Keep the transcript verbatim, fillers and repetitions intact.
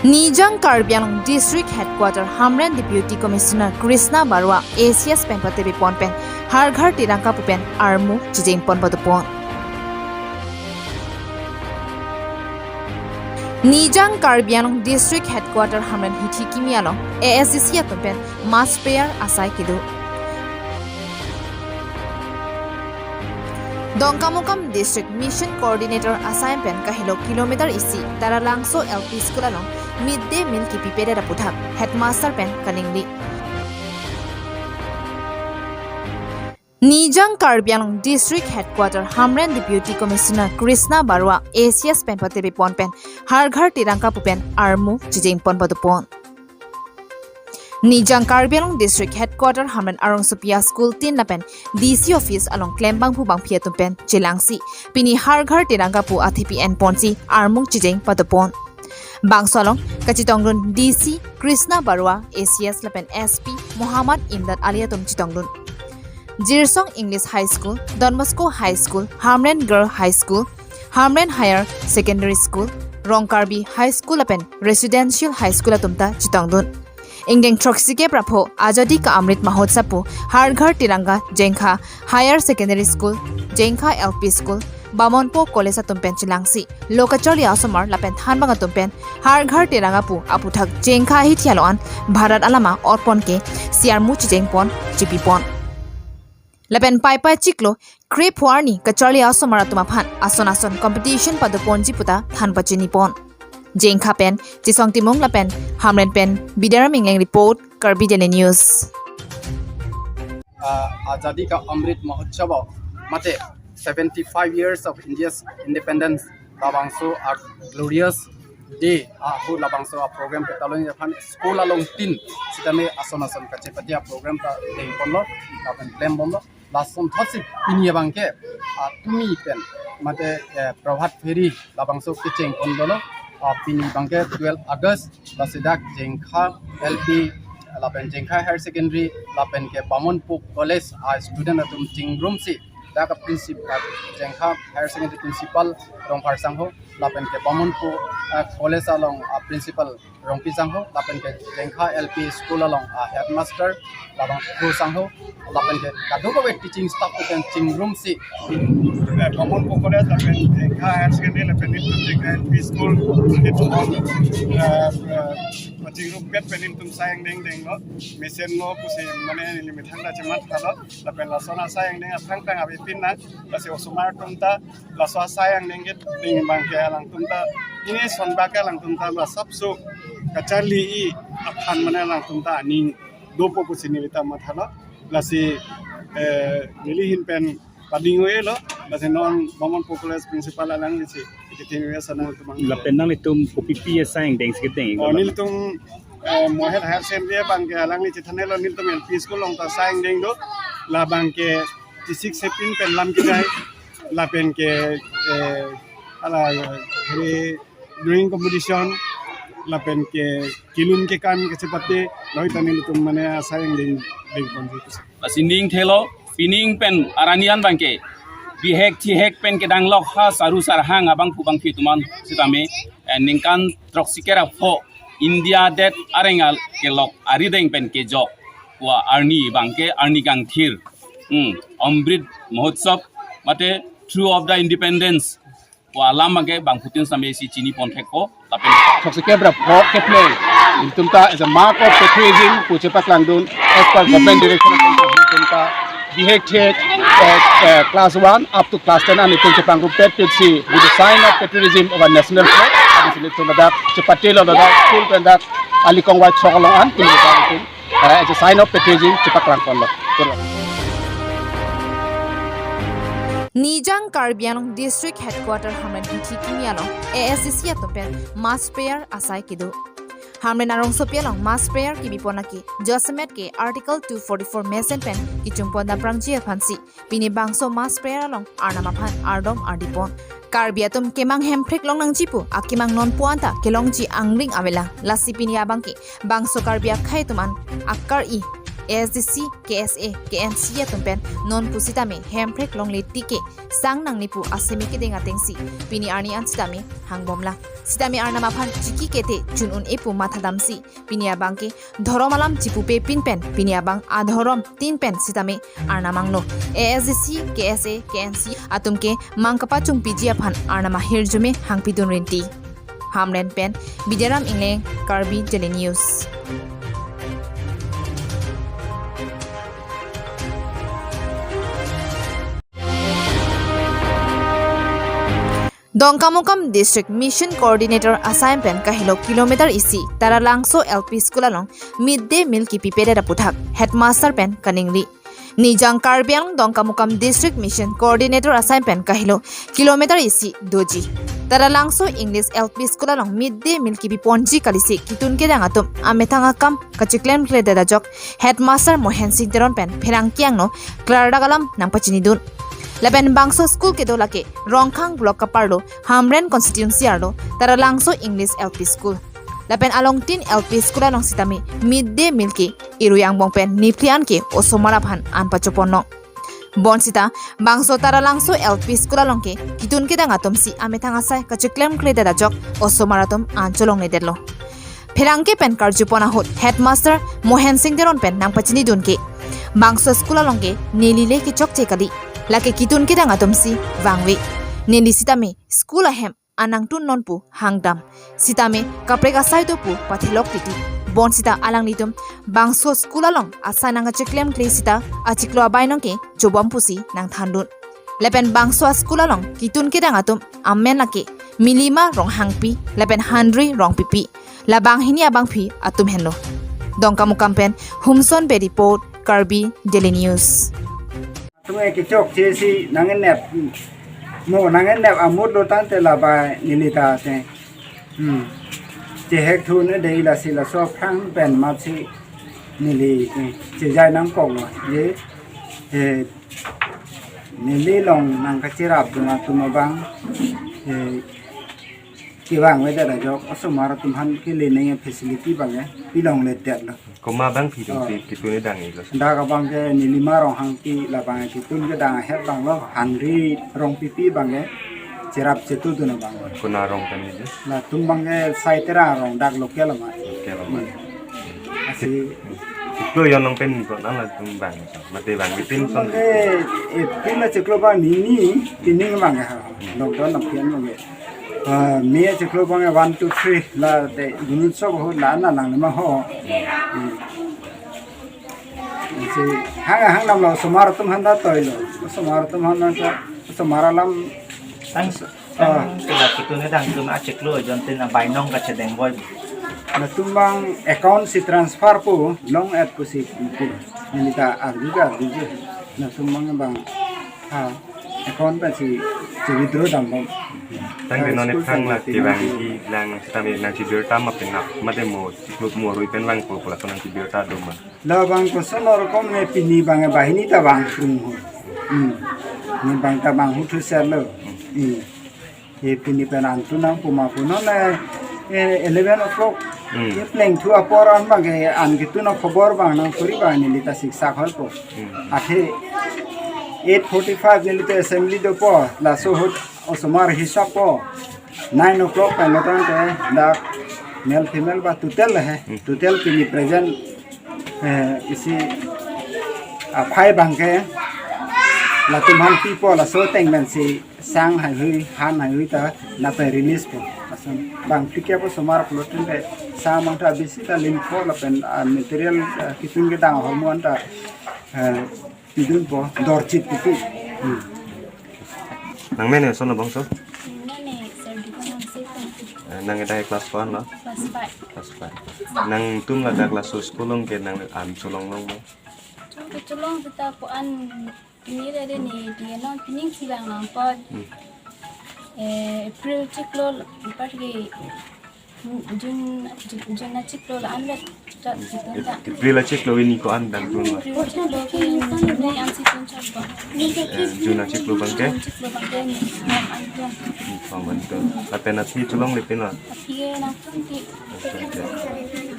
Nijang Karbi Anglong District Headquarter Hamren Deputy Commissioner Krishna Barua A C S pen patepi pon pen Har Ghar Tiranga pu pen armu chijeng pon padopon. Nijang Karbi Anglong District Headquarter Hamren hithi kimi along A S D C atum pen mass prayer asai kedo. Dongkamukam District Mission Coordinator asai pen kahelo kilometer isi Taralangso L P School along mid day meal kipi pedet aputhak headmaster pen kaningri. Nijang Karbi Anglong District Headquarter Hamren Deputy Commissioner Krishna Barua A C S pen patepi pon pen Har Ghar Tiranga pu pen armu chijeng pon padopon. Nijang Karbi Anglong District Headquarter Hamren arongsopi a school tin lapen D C office along klembangphu bangphi atum pen chelangsi pini Har Ghar Tiranga pu athepi en ponsi armu chijeng padopon. Bangso along kachetongdun D C Krishna Barua A C S lapen S P Muhammad Imdad Ali atum chetongdun. Jirsong English High School, Don Bosco High School, Hamren Girl High School, Hamren Higher Secondary School, Rongkarbi High School lapen Residential High School atum ta chetongdun. Ingdeng throksi kep ra pho Azadi Ka Amrit Mahotsav pu Har Ghar Tiranga Jengkha Higher Secondary School, Jengkha L P School, Bamonpo College atum pen chelangsi lo kacharli asomar lapen thanbang atum pen Har Ghar Tiranga pu aputhak Jengkha hithi along an Bharat alama orpon ke si armu chijeng pon chipi pon. Lapen paipai chiklo krepho arni kacharli asomar atum aphan ason ason competition padoponji puta than pachini pon. Jengkha pen Chisong Timung lapen Hamren pen Bidaram Ingleng report, Karbi Daily News. Uh, Azadi Ka Amrit Mahotsav mate seventy-five years of India's independence labangso a glorious day, ah, hu labangso a program ketalon aphan school along tin sitame ason ason kachepate a program ta deng ponlo, lapen klem ponlo. Lason thotsi pini abangke, ah, tumi pen mate, eh, Prabhat Pheri labangso kecheng pon dolo, ah, pini abangke twelve August, lasi dak Jengkha L P lapen Jengkha Higher Secondary lapen ke Bamonpo College a student atum chingrumsi dak a principal, Jengkha Higher Secondary Principal Rongphar sangho lapen ke Bamonpo, ah, College along, ah, Principal Rongpi sangho lapen ke Jengkha L P School along, ah, headmaster labang kru sangho lapen ke kadokave teaching staff pen chingrumsi, eh, Bamonpo College lapen Jengkha Higher Secondary lapen nelitum Jengkha L P School nelitum, eh, eh, chingrum pet pen nelitum asai angdeng denglo, mesenlo pusi mane neli methang ta chematha lo, lapen lason asai angdeng aphrang tang ave pin nang, lasi osomar atum ta laso asai angdeng kedeng abangke alangtum ta, pini ason abangke alangtum ta la sapso kacharli-i aphan mane alangtum ta aning dopo pusi neli ta mathalo. Lasi, eh, neli ahin pen pading-o-elo, lasi non Bamonpo College Principal alangli si, iti tin we sanang tumang. Lapen nanglitum kopipi asai angdeng si kedeng? Oh, nelitum, eh, Mohet Higher Secondary abangke alangli chethanlo, nelitum L P School along ta asai angdeng do, labangke tisik sepin pen lam kejai, lapen ke, eh, hala, eh, drawing competition, lapen ke kelun kekam kachepate, lahei ta nelitum mane asai angdeng deng ponji. Lasi ning thelo, pining pen arni an abangke bihek thihek pen kedang lok ha saru sarhang abangphu bangphi atum an sitame, eh, ningkan throksi kep ra pho India det areng al kelok arideng pen kejok pu arni abangke arni kangthir, hmm, Amrit Mahotsav mate Through of the Independence pu alam abangke bangphutin sitame si chini pon thekpo. Lapen throksi kep ra pho kepleng, nelitum ta as a mark of patriotism pu chepaklangdun as per government direction of nelitum ta bihek thihek, eh, eh, class one up to class ten an nelitum chepangrumpet pit si with the sign of patriotism of our national flag. Ansi nelitum ladak chepatelo, ladak school pen dak alikong white chalk along an nelitum, eh, as a sign of patriotism chepaklang ponlo. Nijang Karbi Anglong District Headquarter Hamren hithi kimi along A S D C atum pen mass prayer asai kedo. Hamren arongsopi along mass prayer kipi pon lake jasemet ke Article two forty-four mesen pen kechung pon damprangji aphansi pini bangso mass prayer along Arnam aphan ardom ardi pon. Karbi atum kemang Hemprek long nangji pu akemang nonpu anta kelongji angring avelang. Lasi pini abangke bangso Karbi akhei atum an akar-i A S D C, K S A, K N C atum pen non pusitame Hemprek longle tike sang nangni pu aseme kedeng atengsi pini arni an sitame hangbomlang. Sitame Arnam aphan chiki kete chun un-e pu mathadamsi pini abangke dhorom alam chipupepin pen pini abang adhorom tin pen sitame Arnam angno A S D C, K S A, K N C atum ke mang kapachungpiji aphan Arnam ahirjume hangpidun rinti. Hamren pen Bidiaram Ingleng, Karbi Daily News. Dongkamukam District Mission Coordinator asai pen kahelo kilometer isi Taralangso L P School along mid day meal kipipedet aputhak headmaster pen kaningri. Nijang Karbi Anglong Dongkamukam District Mission Coordinator asai pen kahelo kilometer isi doji Taralangso English L P School along mid day meal kipiponji kalisi kitun kedang atum amethang akam kachiklemkledet ajok headmaster Mohen Sing Teron pen pherangke angno klardak alam nangpachinidun. Lapen bangso school kedo lake Rongkhang Block kaparlo Hamren Constituency arlo Taralangso English L P School. Lapen along tin L P School along sitame mid day meal ke irui angbong pen niphli an ke osomar aphan an pachoponlong. Bonsita bangso Taralangso L P School along ke kitun kedang atum si amethang asai kachiklemkledet ajok osomar atum an cholongledetlo. Pherangke pen karjupon ahut headmaster Mohen Sing Teron pen nangpachinidun ke bangso school along ke neli le kechokche kali, lake kitun kedang atum si vangve. Neli sitame school ahem anangtun non pu hangdam. Sitame kaprek asai do pu pathelok titi. Bonsita alanglitum bangso school along asai nangkachiklemkle sita achiklo abainong ke chobom pusi nangthandun. Lapen bangso school along kitun kedang atum amen lake Milima Ronghangpi lapen Handri Rongpipi. Labang hini abangpi atum henlo. Dongkamukam pen Humson Bey report, Karbi Daily News. Atum ke kechokche si nangenep, mo nangenep amut lo tangte labai neli ta te. Hmm. Chehek thu ne dei lasi laso aphrang pen matsi neli, eh, chejai nangkoklo. Je, eh, neli along nangkacherapdun atum abang, eh, kevangvedet ajok osomar atum aphan kele nangji facility abang, eh, pilongledetlo. Komat abangpi atum, oh, si kitun kedang-iklo? Dak abang ke Milima Ronghangpi, labang ke kitun kedang ahet abanglo, Handri Rongpipi abang ke cherap chetudun abanglo. Konat arong kami je? Latum abang ke Sai Terang arong, dak local amat. Local amat. Hmm. Asi. Chiklo jon along pen ko nang latum abang. Mate abang, itin son. Abang ke, eh, pin la chiklo abang nini, pining abang ke ha. Lockdown nangpian abang ke. Ah, me chiklo abang one, two, three, la te gunut sok ho, la na lang ma ho. Hmm. Si hang hang nam lo osomar atum aphan ta toilo. Osomar atum aphan ta, osomar alam. Tang, ah, tang ke la kitun kedang atum achiklo jon tin abainong kachedeng boi. Latum abang account si transfer po, long-et pusi po. Neli ta arju ke arju ke. Latum abang abang. Ha, account pensi, si withdraw dambom. Tangte, ah, non school ephrang la pensi kevangji lang sitame nangchibirta ma penap, mate mo chiklo mo rui pen vangpo pu laso nangchibirta do ma? Labang koson rokom ne pini abang banghini ta vangprung ho. Hmm. Ne abang ta vanghu thuserlo. Hmm. Hmm. Ye pini pen antu nangpu ma pu non, eh, eh, eleven o'clock. Hmm. Ye plengthu apor an abang ke an kitun akhobor abang nangkuri abang neli ta siksak hoi po. Hmm. Athe eight forty-five neli ta assembly dopo, laso ahut osomar hisap po. Nine o'clock pen lo tangte dak male female ba total he. Hmm. Total pini present, eh, isi aphai abang ke latum aphan pipo, laso ateng pensi sang haihui, han haihui ta lapen release po. Lason bang phlikep osomar pulote sang abang ta bisi ta limpo lapen, ah, material, ah, kitun kedang ahormu an ta, eh, pidunpo, dorchit titi. Hmm. Nangmen ne son abang so? Nangmen ne Serdika Nangsepen. Eh, nang dak class ko-an lo? Class five. Class five. Nangtum ladak laso school along ke nang an cholonglong ma? Cholong ke cholong seta ko-an pini re de ne di non pining si vang nangpot. Hmm. Eh, April chiklo, ipat ke June, June achiklo la-an vet chot chitun ta. April achiklo hini ko-an dangdun ma? April achiklo ke June ansi tun chot ba. Eh, June achiklo abang ke? June achiklo abang ke ni nam an tun. Ni ko man tun. Lapen athi cholongle pin ma? Athi ke nangtum ti. Nangtum ti.